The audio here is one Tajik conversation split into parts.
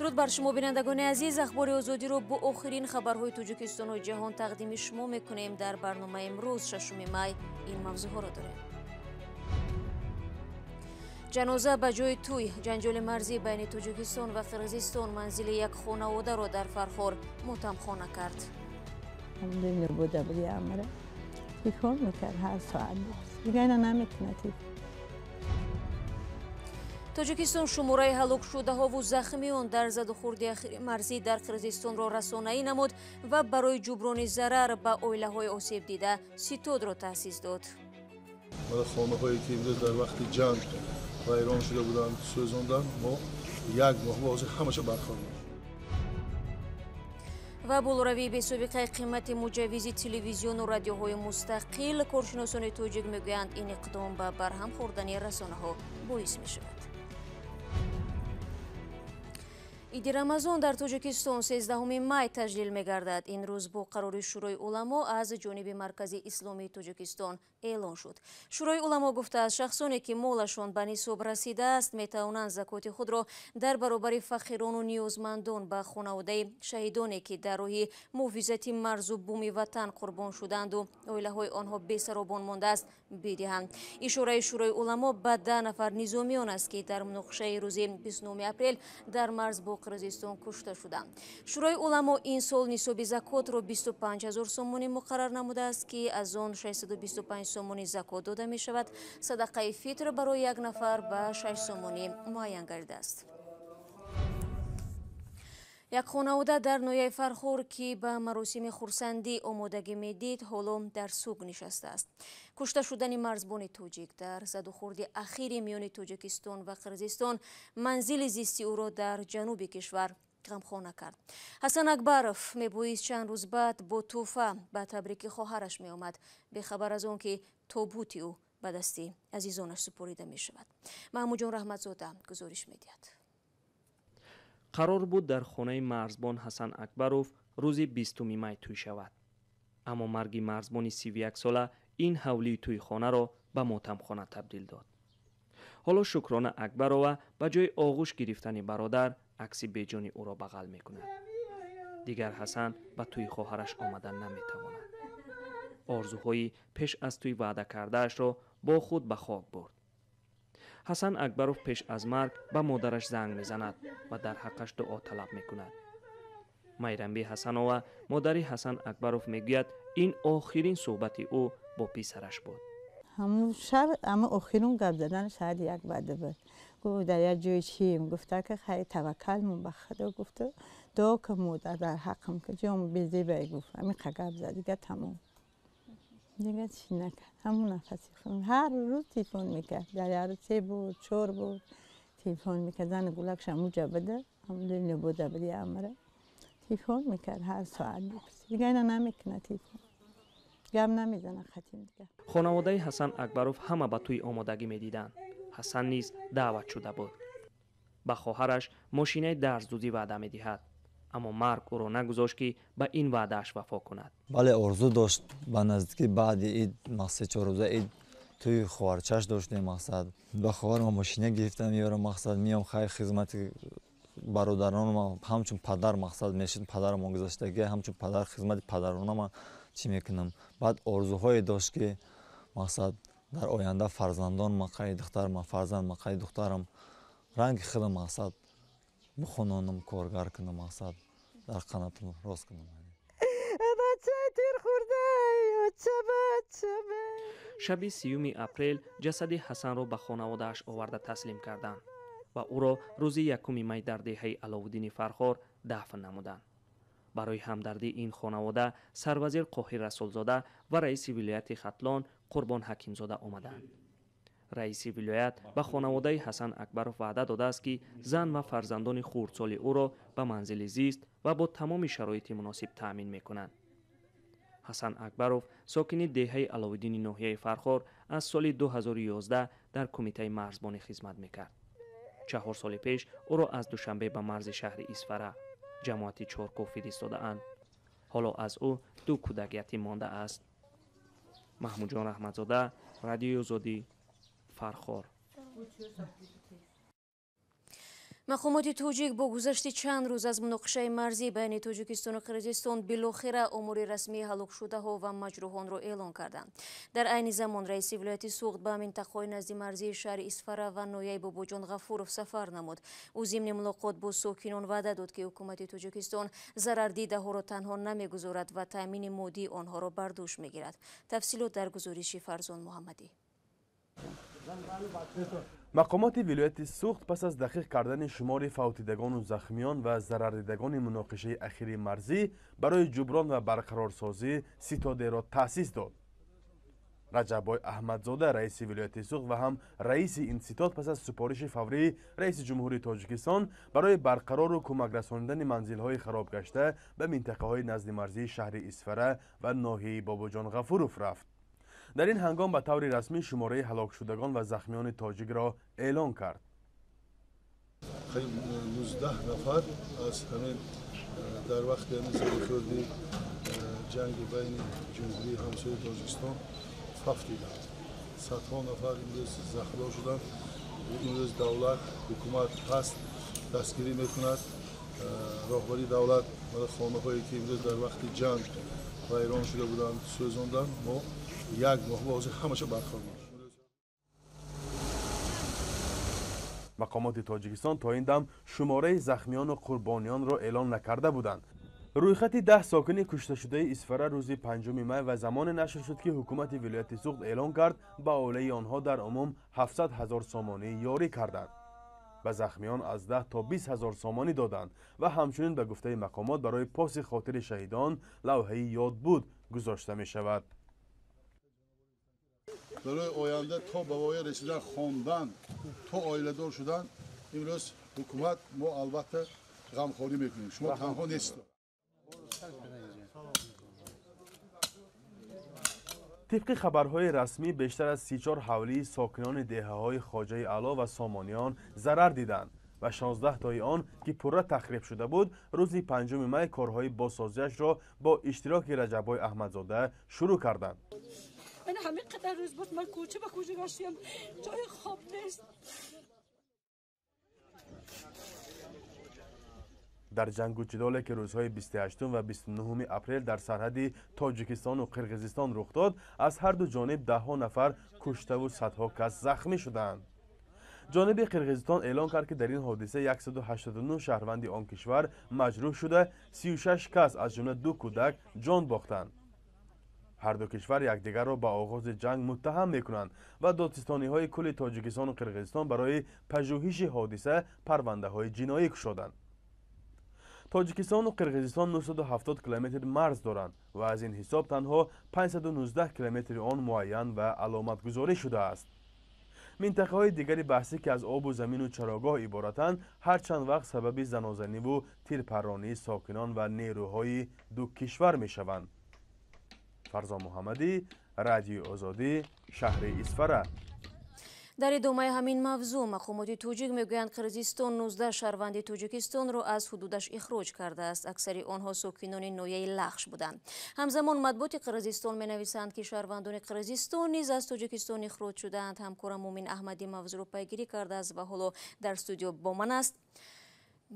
Дуруд бар шумо бинандагони азиз, ахбори озодиро бо охирин хабарҳои Тоҷикистону ҷаҳон тақдими шумо мекунем. Дар барномаи имрӯз 6 май ин мавзӯъҳоро дорем. Ҷаноза ба ҷои тӯй, ҷанҷоли марзӣ байни Тоҷикистон ва Қирғизистон манзили як хонаводаро дар Фархор мотамхона кард. Телефон мекард ҳар соат, дигар ина наметунад. Тоҷикистон шумораи ҳалокшудаҳову захмиён дар задухӯрди ахири марзӣ дар Қирғизистонро расонаӣ намуд ва барои ҷуброни зарар ба оилаҳои осебдида ситодро таъсис дод. Хонаҳое ки имрӯз дар вақти ҷанг вайрон шуда буданд, сӯзонданд, мо як моҳ ба ҳозир ҳамаша барқарор. Ва болоравии бесобиқаи қимати муҷаввизи телевизиону радиоҳои мустақил, коршиносони тоҷик мегӯянд, ин иқдом ба барҳам хӯрдани расонаҳо боис мешавад. Иди Рамазон дар Тоҷикистон 13 май таҷлил мегардад. Ин рӯз бо қарори Шӯрои уламо аз ҷониби Маркази Исломии Тоҷикистон эълон шуд. Шӯрои уламо гуфтааст, шахсоне ки молашон ба нисоб расидааст, метавонанд закоти худро дар баробари фақирону ниёзмандон ба хонаводаи шаҳидоне, ки дар роҳи муҳофизати марзу буми ватан қурбон шуданду оилаҳои онҳо бесаробон мондааст, бидиҳанд. Ишораи Шӯрои уламо ба 10 нафар низомиён аст, ки дар муноқишаи рӯзи 29 апрел дар марз бо Қирғизистон кушта шуданд. Шӯрои уламо ин сол нисоби закотро 25 000 сомонӣ муқаррар намудааст, ки аз он 625 сомонӣ закот дода мешавад. Садақаи фитр барои як нафар ба 6 сомонӣ муайян гардидааст. Як хонавода дар ноҳияи Фархор, ки ба маросими хурсандӣ омодагӣ медид, ҳоло дар суг нишастааст. Кушта шудани марзбони тоҷик дар задухӯрди ахири миёни Тоҷикистон ва Қирғизистон манзили зисти ӯро дар ҷануби кишвар ғамхона кард. Ҳасан Акбаров мебоист чанд рӯз баъд бо тӯҳфа ба табрики хоҳараш меомад, бехабар аз он ки тобути ӯ ба дасти азизонаш супорида мешавад. Маҳмудҷон Раҳматзода гузориш медиҳад. Қарор буд дар хонаи марзбон Ҳасан Акбаров рӯзи 20 май тӯй шавад. Аммо марги марзбони 31-сола ин ҳавлии тӯйхонаро ба мотамхона табдил дод. Ҳоло Шукрона Акбарова ба ҷои оғӯш гирифтани бародар акси беҷони ӯро бағал мекунад. Дигар Ҳасан ба тӯи хоҳараш омадан наметавонад. Орзуҳои пеш аз тӯй ваъда кардаашро бо худ ба хок бурд. Ҳасан Акбаров пеш аз марг ба модараш занг мезанад ва дар ҳаққаш дуо талаб мекунад. Майрамби Ҳасанова, модари Ҳасан Акбаров, мегӯяд, ин охирин суҳбати ӯ бо писараш буд. Ҳамун шаб, ама охирун гап задан соат 1 баъд буд. Гуфт, дар як ҷои чием? Гуфта, ки хайр, таваккалмон ба Худо, гуфта, дуо ки модар дар ҳаққам, ки ҷом безебай, гуфт. Ҳамин гап зад, дига тамом. Дигар чӣ накард. Ҳамун нафаси худ. Ҳар рӯз телефон мекард. Дар як рӯз 3 бор, 4 бор телефон мекард. Зани гулакш ҳамуҷа буда, ҳамун буда буди амра. Телефон мекард ҳар соат. Дигар ина намекунад телефон. Гап намезанад хатим дигар. Хонаводаи Ҳасан Акбаров ҳама ба тӯй омодагӣ медиданд. Ҳасан низ даъват шуда буд. Ба хоҳараш мошинаи дарздӯзӣ ваъда медиҳад. Аммо марг ӯро нагузошт, ки ба ин ваъдааш вафо кунад. Бале, орзу дошт ба наздикӣ баъди ид, 3-4 рӯза ид, тӯи хоҳарчаш доштем, мақсад. Ба хоҳарам мошина гирифтам, меёрам, мақсад, миём, хайр, хизмати бародаронам ҳамчун падар, мақсад, мешуд падарамон гузаштагӣ, ҳамчун падар хизмати падаронама чӣ мекунам. Баъд орзуҳое дошт, ки мақсад дар оянда фарзандон мақаи духтарам, фарзанд мақаи духтарам ранги худам, мақсад, бихононам, коргар кунам, мақсад, дар қанатам рост кунам. Шаби 30 апрел ҷасади Ҳасанро ба хонаводааш оварда таслим карданд ва ӯро рӯзи 1 май дар деҳаи Аловуддини Фархор дафн намуданд. Барои ҳамдардии ин хонавода сарвазир Қоҳир Расулзода ва раиси вилояти Хатлон Қурбон Ҳакимзода омаданд. Раиси вилоят ба хонаводаи Ҳасан Акбаров ваъда додааст, ки зан ва фарзандони хурдсоли ӯро ба манзили зист ва бо тамоми шароити муносиб таъмин мекунанд. Ҳасан Акбаров, сокини деҳаи Аловуддини ноҳияи Фархор, аз соли 2011 дар кумитаи марзбонӣ хизмат мекард. 4 соли пеш ӯро аз Душанбе ба марзи шаҳри Исфара, ҷамоати Чоркӯҳ фиристодаанд. Ҳоло аз ӯ 2 кӯдак ятим мондааст. Маҳмудҷон Раҳматзода, Радиои Озодӣ, Фархор. Мақомоти тоҷик бо гузашти чанд рӯз аз муноқишаи марзӣ байни Тоҷикистону Қирғизистон билохира омори расмии ҳалокшудаҳо ва маҷрӯҳонро эълон карданд. Дар айни замон раиси вилояти Суғд ба минтақаҳои назди марзии шаҳри Исфара ва ноҳияи Бобоҷон Ғафуров сафар намуд. Ӯ зимни мулоқот бо сокинон ваъда дод, ки ҳукумати Тоҷикистон зарардидаҳоро танҳо намегузорад ва таъмини моддии онҳоро бар дӯш мегирад. Тафсилот дар гузориши Фарзон Муҳаммадӣ. Мақомоти вилояти Суғд пас аз дақиқ кардани шумори фавтидагону захмиён ва зарардидагони муноқишаи ахири марзӣ барои ҷуброн ва барқарорсозӣ ситодеро таъсис дод. Раҷаббой Аҳмадзода, раиси вилояти Суғд ва ҳам раиси ин ситод, пас аз супориши фаврии раиси ҷумҳурии Тоҷикистон барои барқарору кӯмак расонидани манзилҳои харобгашта ба минтақаҳои назди марзии шаҳри Исфара ва ноҳияи Бобоҷон Ғафуров рафт. Дар ин ҳангом ба таври расмӣ шумораи ҳалокшудагон ва захмиёни тоҷикро эълон кард. Қариб 19 нафар аз ҳамин дар вақти ҳамин задухӯрди ҷанги байни ҷумҳурии ҳамсояи Тоҷикистон фавтиданд. Садҳо нафар имрӯз захмдор шуданд. Имрӯз давлат, ҳукумат ҳаст, дастгирӣ мекунад. Роҳбарии давлат хонаҳое ки имрӯз дар вақти ҷанг вайрон шуда буданд, сӯзонданд. Мо як моҳ ҳозир ҳамаша барқарор мешавад. Мақомоти Тоҷикистон то ин дам шумораи захмиёну қурбониёнро эълон накарда буданд. Рӯйхати 10 сокини кушташудаи Исфара рӯзи 5 май ва замоне нашр шуд, ки ҳукумати вилояти Суғд эълон кард ба оилаи онҳо дар умум 700 ҳазор сомонӣ ёрӣ карданд. Ба захмиён аз 10 то 20 ҳазор сомонӣ доданд ва ҳамчунин ба гуфтаи мақомот барои поси хотири шаҳидон лавҳаи ёдбуд гузошта мешавад. Барои оянда то ба воя расидан, хондан, то оиладор шудан имрӯз ҳукумат мо албатта ғамхорӣ мекунем. Шумо танҳо нестед. Тибқи хабарҳои расмӣ бештар аз 34 ҳавлии сокинони деҳаҳои Хоҷаи Аъло ва Сомониён зарар диданд ва 16 тои он, ки пурра тахриб шуда буд, рӯзи 5 май корҳои бозсозиашро бо иштироки Раҷаббой Аҳмадзода шурӯъ карданд. من همین قدر روز بود من کوچه به کوچه گشتیم، جای خواب نیست. Дар ҷангу ҷидоле ки рӯзҳои 28 ва 29 апрел дар сарҳади Тоҷикистону Қирғизистон рух дод, аз ҳар ду ҷониб даҳҳо нафар куштаву садҳо кас захмӣ шуданд. Ҷониби Қирғизистон эълон кард, ки дар ин ҳодиса 189 шаҳрванди он кишвар маҷрӯҳ шуда, 36 кас аз ҷумла 2 кӯдак ҷон бохтанд. Ҳар ду кишвар якдигарро ба оғози ҷанг муттаҳам мекунанд ва додситониҳои кулли Тоҷикистону Қирғизистон барои пажӯҳиши ҳодиса парвандаҳои ҷиноӣ кушоданд. Тоҷикистону Қирғизистон 970 километр марз доранд ва аз ин ҳисоб танҳо 519 километри он муайян ва аломатгузорӣ шудааст. Минтақаҳои дигари баҳсӣ, ки аз обу замину чарогоҳ иборатанд, ҳар чанд вақт сабаби занозаниву тирпарронии сокинон ва нерӯҳои ду кишвар мешаванд. Фарзон Муҳаммадӣ, Радиои Озодӣ, шаҳри Исфара. Дар идомаи ҳамин мавзӯъ мақомоти тоҷик мегӯянд, Қирғизистон 19 шаҳрванди Тоҷикистонро аз ҳудудаш ихроҷ кардааст. Аксари онҳо сокинони ноҳияи Лахш буданд. Ҳамзамон матбуоти Қирғизистон менависанд, ки шаҳрвандони Қирғизистон низ аз Тоҷикистон ихроҷ шудаанд. Ҳамкорам Мумин Аҳмадӣ мавзӯъро пайгирӣ кардааст ва ҳоло дар студио бо ман аст.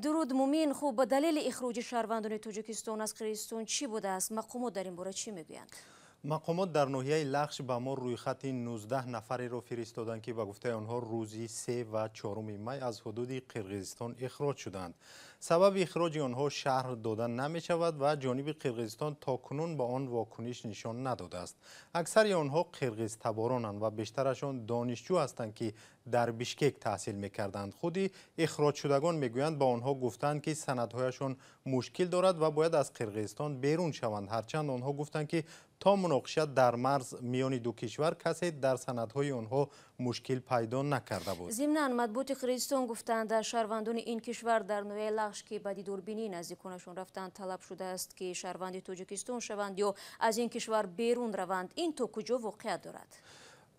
Дуруд, Мумин. Хуб, ба далели ихроҷи шаҳрвандони Тоҷикистон аз Қирғизистон чӣ будааст? Мақомот дар ин бора чӣ мегӯянд? Мақомот дар ноҳияи Лахш ба мо рӯйхати 19 нафареро фиристоданд, ки ба гуфтаи онҳо рӯзи 3 ва 4 май аз ҳудуди Қирғизистон ихроҷ шуданд. Сабаби ихроҷи онҳо шарҳ дода намешавад ва ҷониби Қирғизистон то кунун ба он вокуниш нишон надодааст. Аксари онҳо қирғизтаборонанд ва бештарашон донишҷӯ ҳастанд, ки дар Бишкек таҳсил мекарданд. Худи ихроҷшудагон мегӯянд, ба онҳо гуфтанд, ки санадҳояшон мушкил дорад ва бояд аз Қирғизистон берун шаванд. Ҳарчанд онҳо гуфтанд, ки то муноқиша дар марз миёни ду кишвар касе дар санадҳои онҳо мушкил пайдо накарда буд. Зимнан матбуоти Қирғизистон гуфтанд, шаҳрвандони ин кишвар дар ноҳияи Лахш, ки ба дидорбинии наздиконашон рафтанд, талаб шудааст, ки шаҳрванди Тоҷикистон шаванд ё аз ин кишвар берун раванд. Ин то куҷо воқеат дорад?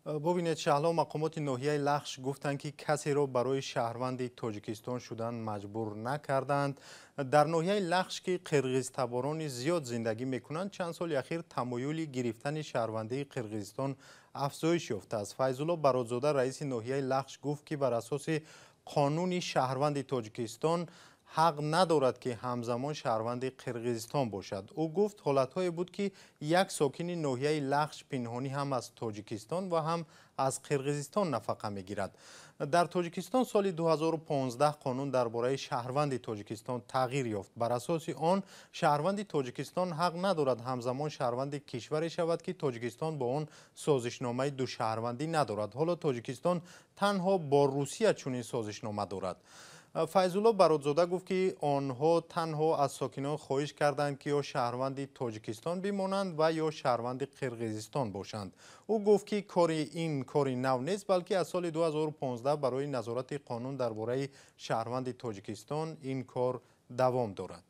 Бубинед, Шаҳло, мақомоти ноҳияи Лахш гуфтанд, ки касеро барои шаҳрванди Тоҷикистон шудан маҷбур накарданд. Дар ноҳияи Лахш, ки қирғизтаборони зиёд зиндагӣ мекунанд, чанд соли ахир тамоюли гирифтани шаҳрвандии Қирғизистон афзоиш ёфтааст. Файзулло Бародзода, раиси ноҳияи Лахш, гуфт, ки бар асоси қонуни шаҳрванди Тоҷикистон ҳақ надорад, ки ҳамзамон шаҳрванди Қирғизистон бошад. Ӯ гуфт, ҳолатҳое буд, ки як сокини ноҳияи Лахш пинҳонӣ ҳам аз Тоҷикистон ва ҳам аз Қирғизистон нафақа мегирад. Дар Тоҷикистон соли 2015 қонун дар бораи шаҳрванди Тоҷикистон тағйир ёфт. Бар асоси он шаҳрванди Тоҷикистон ҳақ надорад ҳамзамон шаҳрванди кишваре шавад, ки Тоҷикистон бо он созишномаи душаҳрвандӣ надорад. Ҳоло Тоҷикистон танҳо бо Русия чунин созишнома дорад. Файзулло Баротзода гуфт, ки онҳо танҳо аз сокинон хоҳиш карданд, ки ё шаҳрванди Тоҷикистон бимонанд ва ё шаҳрванди Қирғизистон бошанд. Ӯ гуфт, ки кори ин кори нав нест, балки аз соли 2015 барои назорати қонун дар бораи шаҳрванди Тоҷикистон ин кор давом дорад.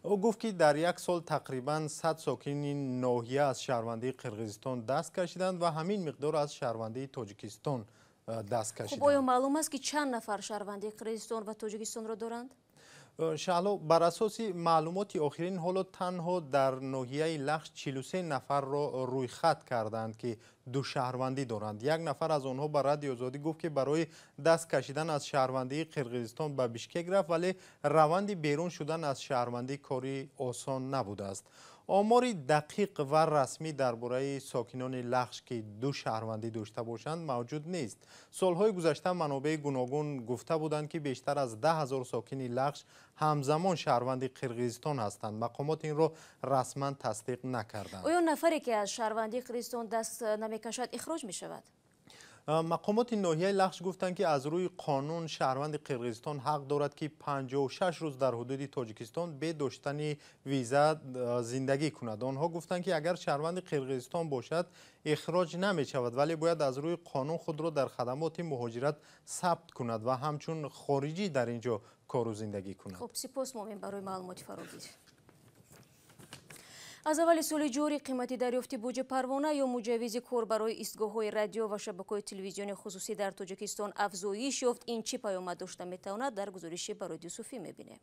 Ӯ гуфт, ки дар як сол тақрибан 100 сокини ноҳия аз шаҳрвандии Қирғизистон даст кашиданд ва ҳамин миқдор аз шаҳрвандии Тоҷикистон даст кашиданд. Хуб, оё маълум аст, ки чанд нафар шаҳрвандии Қирғизистон ва Тоҷикистонро доранд? Шаҳло, бар асоси маълумоти охирин ҳоло танҳо дар ноҳияи Лахш 43 нафарро рӯйхат карданд, ки ду шаҳрвандӣ доранд. Як нафар аз онҳо ба Радиои Озодӣ гуфт, ки барои даст кашидан аз шаҳрвандии Қирғизистон ба Бишкек рафт, вале раванди берун шудан аз шаҳрвандӣ кори осон набудааст. Омори дақиқ ва расмӣ дар бораи сокинони Лахш, ки ду шаҳрвандӣ дошта бошанд, мавҷуд нест. Солҳои гузашта манобеи гуногун гуфта буданд, ки бештар аз 10 000 сокини Лахш ҳамзамон шаҳрванди Қирғизистон ҳастанд. Мақомот инро расман тасдиқ накарданд. Оё нафаре, ки аз шаҳрвандии Қирғизистон даст намекашад, ихроҷ мешавад? Мақомоти ноҳияи Лахш гуфтанд, ки аз рӯи қонун шаҳрванди Қирғизистон ҳақ дорад, ки 56 рӯз дар ҳудуди Тоҷикистон бе доштани виза зиндагӣ кунад. Онҳо гуфтанд, ки агар шаҳрванди Қирғизистон бошад, ихроҷ намешавад, вале бояд аз рӯи қонун худро дар хадамоти муҳоҷират сабт кунад ва ҳамчун хориҷӣ дар ин ҷо кору зиндагӣ кунад. Хуб, сипос Мумин барои маълумоти фарогир. Аз аввали соли ҷорӣ қимати дарёфти буҷи парвона ё муҷаввизи кор барои истгоҳҳои радио ва шабакаҳои телевизиони хусусӣ дар Тоҷикистон афзоиш ёфт. Ин чӣ паёмад дошта метавонад, дар гузориши Бароди Юсуфӣ мебинем.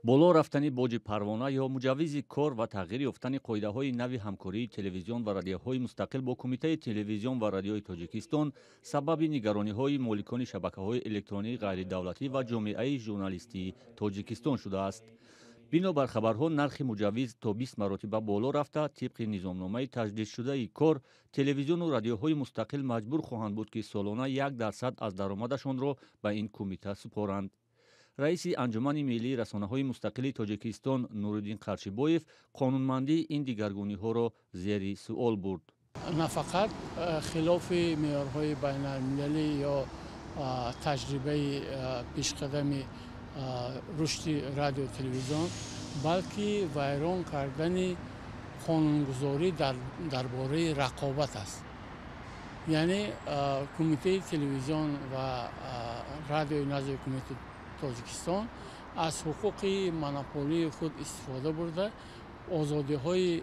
Боло рафтани боҷи парвона ё муҷаввизи кор ва тағйир ёфтани қоидаҳои нави ҳамкории телевизион ва радиоҳои мустақил бо Кумитаи телевизион ва радиои Тоҷикистон сабаби нигарониҳои моликони шабакаҳои электронии ғайридавлатӣ ва ҷомеаи журналистии Тоҷикистон шудааст. Бинобар хабарҳо, нархи муҷаввиз то 20 маротиба боло рафта, тибқи низомномаи таҷдидшудаи кор, телевизиону радиоҳои мустақил маҷбур хоҳанд буд, ки солона 1% аз даромадашонро ба ин кумита супоранд. Раиси Анҷумани миллии расонаҳои мустақили Тоҷикистон Нуриддин Қаршибоев қонунмандии ин дигаргуниҳоро зери суол бурд. На фақат хилофи меъёрҳои байналмилалӣ ё таҷрибаи пешқадами рушди радио телевизион, балки вайрон кардани қонунгузорӣ дар бораи рақобат аст. Яъне Кумитаи телевизион ва радиои назди Ҳукумати Тоҷикистон аз ҳуқуқи монополии худ истифода бурда, озодиҳои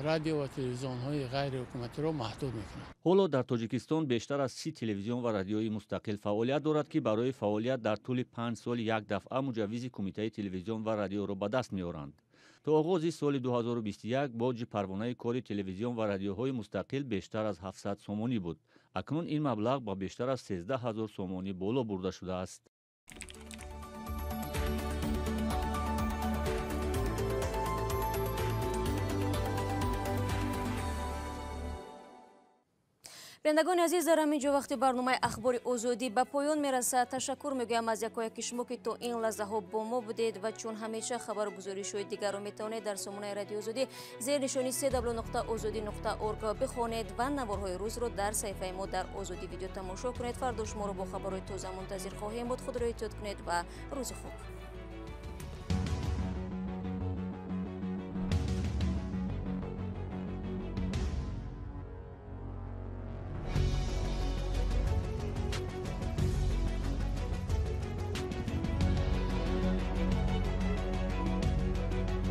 радио ва телевизионҳои ғайриҳукуматиро маҳдуд мекунад. Ҳоло дар Тоҷикистон бештар аз 30 телевизион ва радиои мустақил фаъолият дорад, ки барои фаъолият дар тӯли 5 сол як дафъа муҷаввизи Кумитаи телевизион ва радиоро ба даст меоранд. То оғози соли 2021 боҷи парвонаи кори телевизион ва радиоҳои мустақил бештар аз 700 сомонӣ буд. Акнун ин маблағ ба бештар аз 13 000 сомонӣ боло бурда шудааст. Бинандагони азиз, дар ҳамин ҷо вақти барномаи Ахбори Озодӣ ба поён мерасад. Ташаккур мегӯям аз якояки шумо, ки то ин лаҳзаҳо бо мо будед ва чун ҳамеша хабару гузоришҳои дигарро метавонед дар сомонаи Радиои Озодӣ зери нишони cw.ozodi.org бихонед ва наворҳои рӯзро дар саҳифаи мо дар Озодӣ видео тамошо кунед. Фардо шуморо бо хабарҳои тоза мунтазир хоҳем буд. Худро эҳтиёт кунед ва рӯзи хуб.